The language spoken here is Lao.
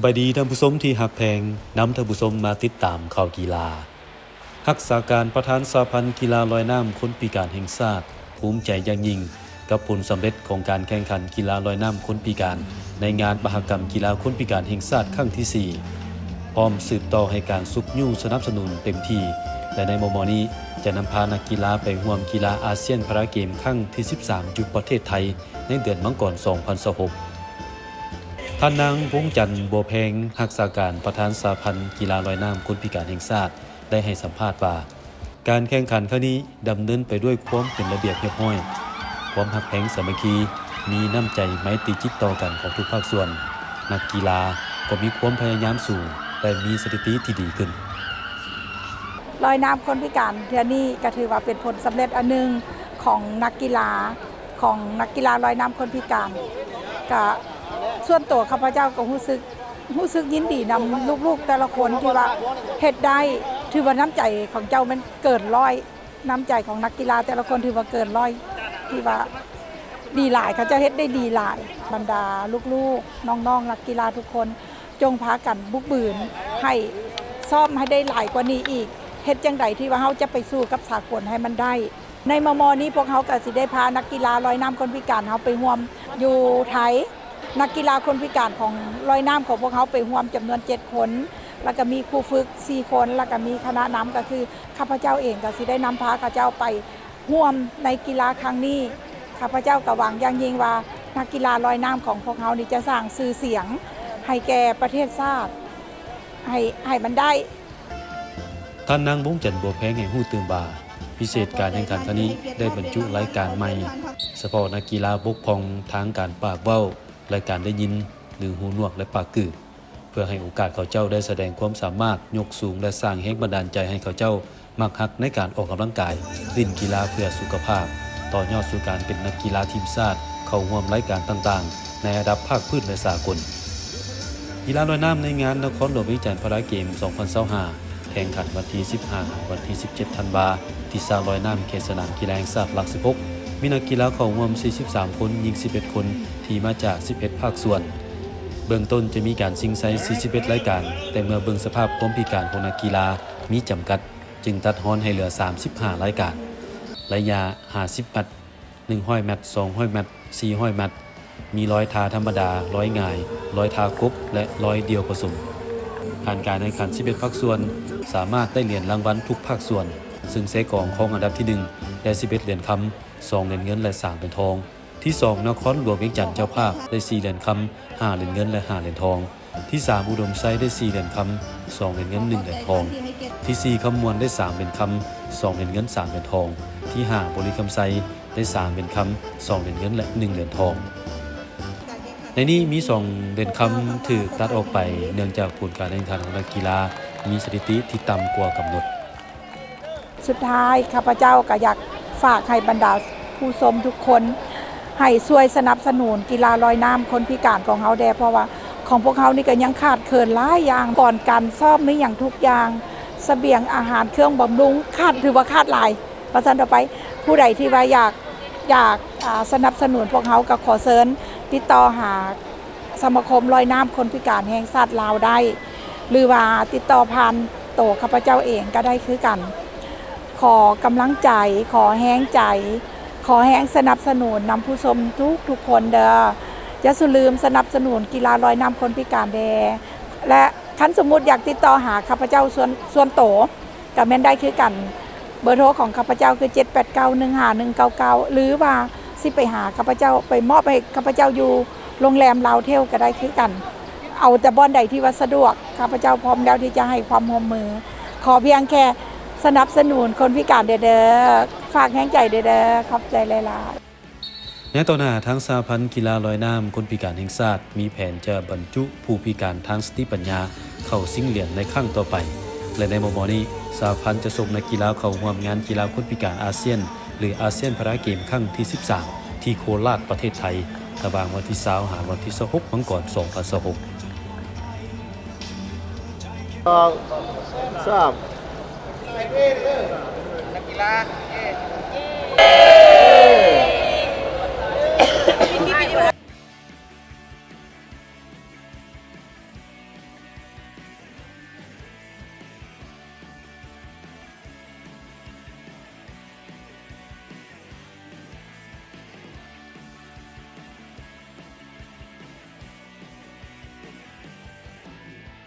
ສະບາຍດີທ່ານຜູ້ຊົມທີ່ຮັກແພງ, ນຳທ່ານຜູ້ຊົມມາຕິດຕາມຂ່າວກິລາ. ຮັກສາການປະທານສະຫະພັນກິລາລອຍນ້ຳຄົນພິການແຫ່ງຊາດ ພູມໃຈຢ່າງຍິ່ງກັບຜົນສຳເລັດຂອງການແຂ່ງຂັນກິລາລອຍນ້ຳຄົນພິການ ໃນງານມະຫະກຳກິລາຄົນພິການແຫ່ງຊາດຄັ້ງທີສີ່ ພ້ອມສືບຕໍ່ໃຫ້ການຊຸກຍູ້ສະໜັບສະໜູນເຕັມທີ່ ແລະ ໃນມໍ່ໆນີ້ຈະນຳພານັກກິລາໄປຮ່ວມກິລາອາຊຽນພາຣາເກມຄັ້ງທີສິບສາມ ຢູ່ປະເທດໄທ ໃນເດືອນມັງກອນ ສອງພັນຊາວຫົກ. ທ່ານນາງ ວົງຈັນ ບົວແພງ ຮັກສາການປະທານສະຫະພັນກິລາລອຍນ້ຳຄົນພິການແຫ່ງຊາດ ໄດ້ໃຫ້ສຳພາດວ່າ ການແຂ່ງຂັນຄັ້ງນີ້ດຳເນີນໄປດ້ວຍຄວາມເປັນລະບຽບຮຽບຮ້ອຍ, ຄວາມຮັກແພງສາມັກຄີ, ມີນ້ຳໃຈໄມຕີຈິດຕໍ່ກັນຂອງທຸກພາກສ່ວນ, ນັກກິລາກໍມີຄວາມພະຍາຍາມສູງ ແລະ ມີສະຖິຕິທີ່ດີຂຶ້ນ. ລອຍນ້ຳຄົນພິການເທື່ອນີ້ກໍຖືວ່າເປັນຜົນສຳເລັດອັນໜຶ່ງຂອງນັກກິລາ ຂອງນັກກິລາລອຍນ້ຳຄົນພິການ. ກະສ່ວນຕົວຂ້າພະເຈົ້າກໍຮູ້ສຶກ ຮູ້ສຶກຍິນດີນຳລູກໆແຕ່ລະຄົນທີ່ວ່າເຮັດໄດ້. ຖືວ່ານ້ຳໃຈຂອງເຈົ້າແມ່ນເກີນຮ້ອຍ, ນ້ຳໃຈຂອງນັກກິລາແຕ່ລະຄົນຖືວ່າເກີນຮ້ອຍ ທີ່ວ່າດີຫຼາຍ, ເຂົາເຈົ້າເຮັດໄດ້ດີຫຼາຍ. ບັນດາລູກໆ ນ້ອງໆ ນັກກິລາທຸກຄົນ ຈົ່ງພາກັນບຸກບືນ ໃຫ້ຊ້ອມໃຫ້ໄດ້ຫຼາຍກວ່ານີ້ອີກ. ເຮັດຈັ່ງໃດທີ່ວ່າເຮົາຈະໄປສູ້ກັບສາກົນໃຫ້ມັນໄດ້. ໃນມໍ່ໆນີ້ພວກເຮົາກໍຊິໄດ້ພານັກກິລາລອຍນ້ຳຄົນພິການເຮົາໄປຮ່ວມຢູ່ໄທ. ນັກກິລາຄົນພິການຂອງລອຍນ້ຳຂອງພວກເຮົາໄປຮ່ວມຈຳນວນເຈັດຄົນ, ແລ້ວກໍມີຄູຝຶກສີ່ຄົນ, ແລ້ວກໍມີຄະນະນຳ ກໍຄືຂ້າພະເຈົ້າເອງກໍຊິໄດ້ນຳພາເຂົາເຈົ້າໄປ ຮ່ວມໃນກິລາຄັ້ງນີ້. ຂ້າພະເຈົ້າກໍຫວັງຢ່າງຍິ່ງວ່າ ນັກກິລາລອຍນ້ຳຂອງພວກເຮົານີ້ຈະສ້າງຊື່ສຽງໃຫ້ແກ່ປະເທດຊາດ ໃຫ້ ໃຫ້ມັນໄດ້. ທ່ານນາງ ວົງຈັນ ບົວແພງ ໃຫ້ຮູ້ຕື່ມວ່າ ພິເສດການແຂ່ງຂັນຄັ້ງນີ້ໄດ້ບັນຈຸລາຍການໃໝ່ ສະເພາະນັກກິລາບົກຜ່ອງທາງການປາກເວົ້າ ແລະ ການໄດ້ຍິນ ຫຼື ຫູໜວກ ແລະ ປາກກື. ເພື່ອໃຫ້ໂອກາດເຂົາເຈົ້າໄດ້ສະແດງຄວາມສາມາດ, ຍົກສູງ ແລະ ສ້າງແຮງບັນດານໃຈໃຫ້ເຂົາເຈົ້າມັກຮັກໃນການອອກກຳລັງກາຍ, ຫຼິ້ນກິລາເພື່ອສຸຂະພາບ, ຕໍ່ຍອດສູ່ການເປັນນັກກິລາທີມຊາດ, ເຂົ້າຮ່ວມລາຍການຕ່າງໆ ໃນລະດັບພາກພື້ນ ແລະ ສາກົນ. ກິລາລອຍນ້ຳໃນງານນະຄອນຫຼວງວຽງຈັນພາຣາເກມ ສອງພັນຊາວຫ້າ ແຂ່ງຂັນວັນທີສິບຫ້າ ຫາ ວັນທີສິບເຈັດ ທັນວາ ທີ່ສະລອຍນ້ຳເຂດສະໜາມກິລາແຫ່ງຊາດຫຼັກສິບຫົກ ມີນັກກິລາເຂົ້າຮ່ວມສີ່ສິບສາມຄົນ, ຍິງສິບເອັດຄົນ ທີ່ມາຈາກສິບເອັດພາກສ່ວນ. ເບື້ອງຕົ້ນຈະມີການຊິງໄຊສີ່ສິບເອັດລາຍການ, ແຕ່ເມື່ອເບິ່ງສະພາບຄວາມພິການຂອງນັກກິລາມີຈຳກັດ, ຈຶ່ງຕັດຮອນໃຫ້ເຫຼືອສາມສິບຫ້າລາຍການ. ໄລຍະຫ້າສິບແມັດ, ໜຶ່ງຮ້ອຍແມັດ, ສອງຮ້ອຍແມັດ, ສີ່ຮ້ອຍແມັດ, ມີລອຍທ່າທຳມະດາ, ລອຍຫງາຍ, ລອຍທ່າກົບ ແລະ ລອຍດ່ຽວປະສົມ. ຜ່ານການແຂ່ງຂັນສິບເອັດພາກສ່ວນ, ສາມາດໄດ້ຫຼຽນລາງວັນທຸກພາກສ່ວນ, ເຊິ່ງເຊກອງຄອງອັນດັບທີໜຶ່ງ ໄດ້ສິບເອັດຫຼຽນຄຳ, ສອງຫຼຽນເງິນ ແລະ ສາມຫຼຽນທອງ. ທີສອງ ນະຄອນຫຼວງວຽງຈັນເຈົ້າພາບ ໄດ້ສີ່ຫຼຽນຄຳ, ຫ້າຫຼຽນເງິນ ແລະ ຫ້າຫຼຽນທອງ. ທີສາມ ອຸດົມໄຊ ໄດ້ສີ່ຫຼຽນຄຳ, ສອງຫຼຽນເງິນ, ໜຶ່ງຫຼຽນທອງ. ທີສີ່ ຄຳມ່ວນ ໄດ້ສາມຫຼຽນຄຳ, ສອງຫຼຽນເງິນ, ສາມຫຼຽນທອງ. ທີຫ້າ ບໍລິຄຳໄຊ ໄດ້ສາມຫຼຽນຄຳ, ສອງຫຼຽນເງິນ ແລະ ໜຶ່ງຫຼຽນທອງ. ໃນນີ້ມີສອງຫຼຽນຄຳຖືກຕັດອອກໄປ ເນື່ອງຈາກຜົນການແຂ່ງຂັນຂອງນັກກິລາມີສະຖິຕິທີ່ຕ່ຳກວ່າກຳນົດ. ສຸດທ້າຍ ຂ້າພະເຈົ້າກໍຢາກຝາກໃຫ້ບັນດາຜູ້ຊົມທຸກຄົນ ໃຫ້ຊ່ວຍສະໜັບສະໜູນກິລາລອຍນ້ຳຄົນພິການຂອງເຮົາແດ່ ເພາະວ່າຂອງພວກເຮົານີ້ກໍຍັງຂາດເຂີນຫຼາຍຢ່າງ, ກ່ອນການຊ້ອມມີຫຍັງທຸກຢ່າງ, ສະບຽງອາຫານ, ເຄື່ອງບຳລຸງ ຂາດ, ຖືວ່າຂາດຫຼາຍ. ວ່າຊັ້ນຕໍ່ໄປ ຜູ້ໃດທີ່ວ່າຢາກ, ຢາກ, ອາ, ສະໜັບສະໜູນພວກເຮົາ ກໍຂໍເຊີນຕິດຕໍ່ຫາ ສະມາຄົມລອຍນ້ຳຄົນພິການແຫ່ງຊາດລາວໄດ້ ຫຼືວ່າຕິດຕໍ່ຜ່ານໂຕຂ້າພະເຈົ້າເອງກໍໄດ້ຄືກັນ. ຂໍກຳລັງໃຈ, ຂໍແຮງໃຈ, ຂໍແຮງສະໜັບສະໜູນນຳຜູ້ຊົມທຸກໆຄົນເດີ້. ຢ່າສູ່ລືມສະໜັບສະໜູນກິລາລອຍນ້ຳຄົນພິການແດ່ ແລະ ຄັນສົມມຸດຢາກຕິດຕໍ່ຫາຂ້າພະເຈົ້າສ່ວນ, ສ່ວນໂຕ ກໍແມ່ນໄດ້ຄືກັນ. ເບີໂທຂອງຂ້າພະເຈົ້າຄື ເຈັດແປດເກົ້າ ໜຶ່ງຫ້າໜຶ່ງເກົ້າເກົ້າ ຫຼືວ່າຊິໄປຫາຂ້າພະເຈົ້າ, ໄປມອບໃຫ້ຂ້າພະເຈົ້າຢູ່ໂຮງແຮມລາວເທວກໍໄດ້ຄືກັນ. ເອົາແຕ່ບ່ອນໃດທີ່ວ່າສະດວກ, ຂ້າພະເຈົ້າພ້ອມແລ້ວທີ່ຈະໃຫ້ຄວາມຮ່ວມມື. ຂໍພຽງແຄ່ສະໜັບສະໜູນຄົນພິການແດ່ເດີ້. ຝາກແຮງໃຈແດ່ເດີ້. ຂອບໃຈຫຼາຍໆ. ໃນຕໍ່ໜ້າ, ທາງສະຫະພັນກິລາລອຍນ້ຳຄົນພິການແຫ່ງຊາດ ມີແຜນຈະບັນຈຸຜູ້ພິການທາງສະຕິປັນຍາເຂົ້າຊິງຫຼຽນໃນຄັ້ງຕໍ່ໄປ ແລະ ໃນມໍ່ໆນີ້ ສະຫະພັນຈະສົ່ງນັກກິລາເຂົ້າຮ່ວມງານກິລາຄົນພິການອາຊຽນ ຫຼື ອາຊຽນພາຣາເກມຄັ້ງທີສິບສາມ ທີ່ໂຄລາດ ປະເທດໄທ ລະຫວ່າງວັນທີຊາວ ຫາ ວັນທີຊາວຫົກ ມັງກອນ ສອງພັນຊາວຫົກ. ສອງ ສາມ ນັກກິລາ.